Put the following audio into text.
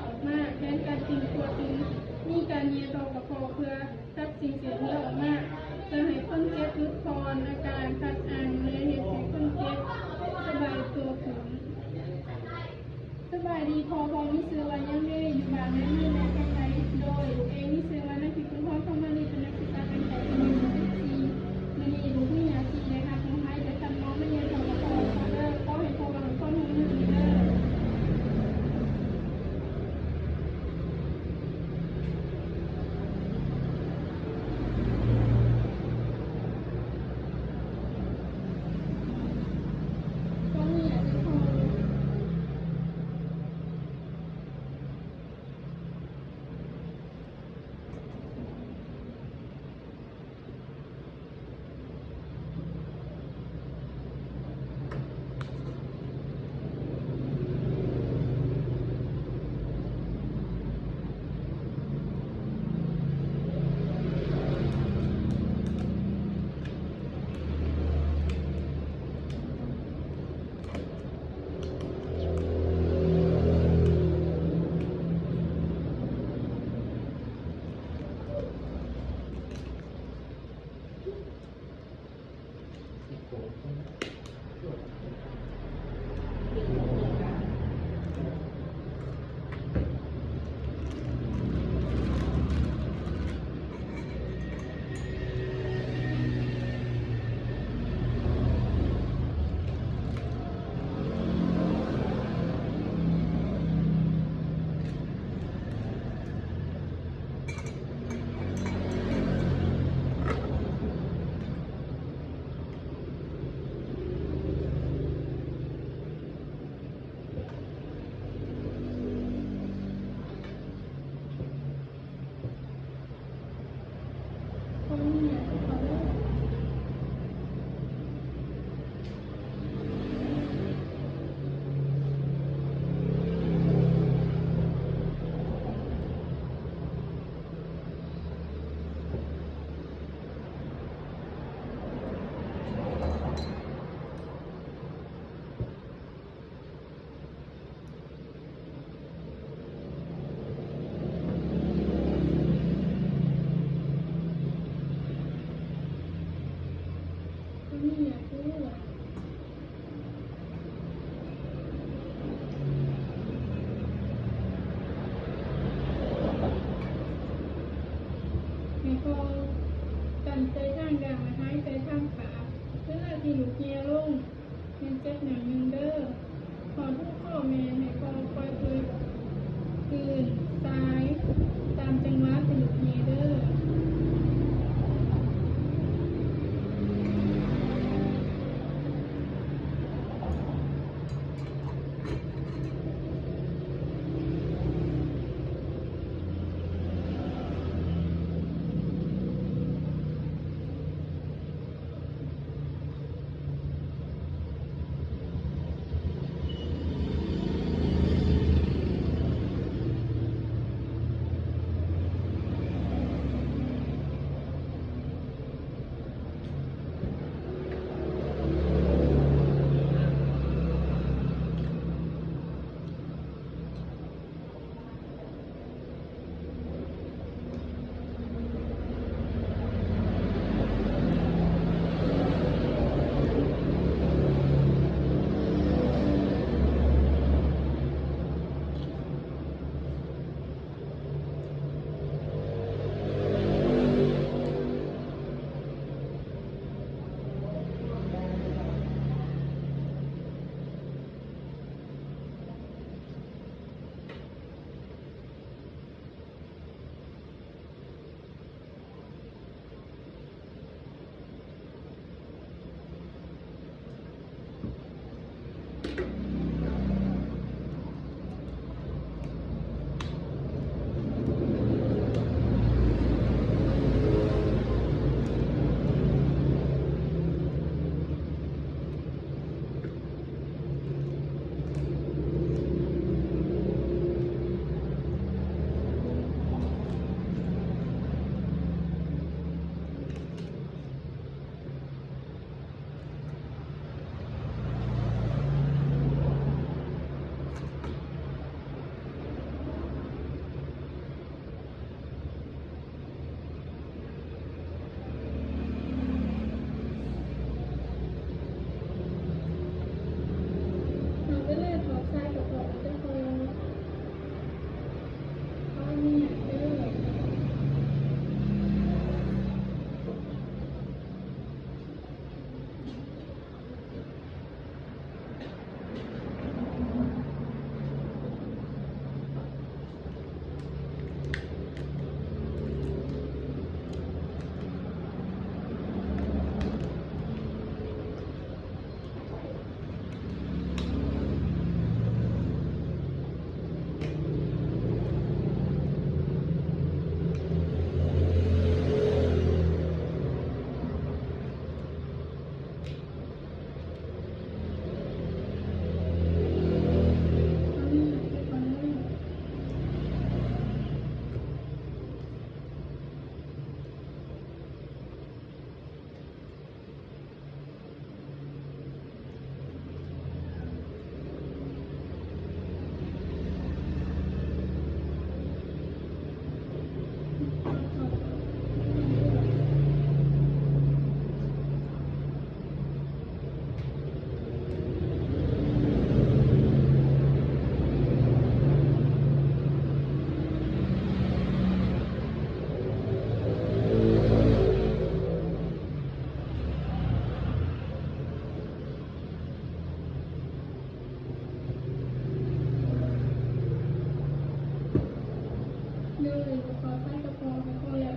ອອກມາ, ແທນການຕຶງຕົວຕຶງ, ມີການເຫຍື່ອຕໍ່ກະເພາະເພື່ອຕັດສິ່ງເສຍເຫຍື້ອອອກມາ, ເພື່ອໃຫ້ຄົນເຈັບຫຼຸດຜ່ອນອາການຄັດອັ່ງ ແລະ ເຮັດໃຫ້ຄົນເຈັບສະບາຍຕົວຂຶ້ນ. ສະບາຍດີພໍ່, ພໍ່ມີຊື່ວ່າຫຍັງເດ? ຢູ່ບ້ານນາຍເມືອງແຂວງໃດ? ໂດຍ ເອ ມີຊື່ວ່ານາງທິດຄຸນທອງ ຄຳມາລີ ເປັນນັກສຶກສາຕັ້ງແຕ່ປີໜຶ່ງເປັນສິບສີ່. ມື້ນີ້ລູກມີໜ້າທີ່ໄດ້ຮັບມອບໝາຍຈາກທ່ານຮອງມາເຫຍື່ອຕໍ່ກະເພາະເດີ. ຂໍໃຫ້ພໍ່ເວົ້າໃຫ້ຄວາມຮູ້ເລື່ອງນີ້ເດີ. ໃຫ້ພໍ່ກັ້ນໃສ່ທາງດາງ ແລະ ຫາຍໃສ່ທາງປາກ. ເວລາທີ່ລູກເຫຍື່ອລົງ ແມ່ນເຈັບໜ້ອຍໜຶ່ງເດີ. ຂໍທຸກຂໍ້ແມ່ໃຫ້ພໍ່ປ່ອຍເພິ່ນຄືນສາຍຕາມຈັງຫວະທີ່ລູກເຫຍື່ອເດີ. ໂຕນີ້ອະ ເລີຍ ຂໍໃຊ້ສະເພາະໃນຂໍ້ແລະ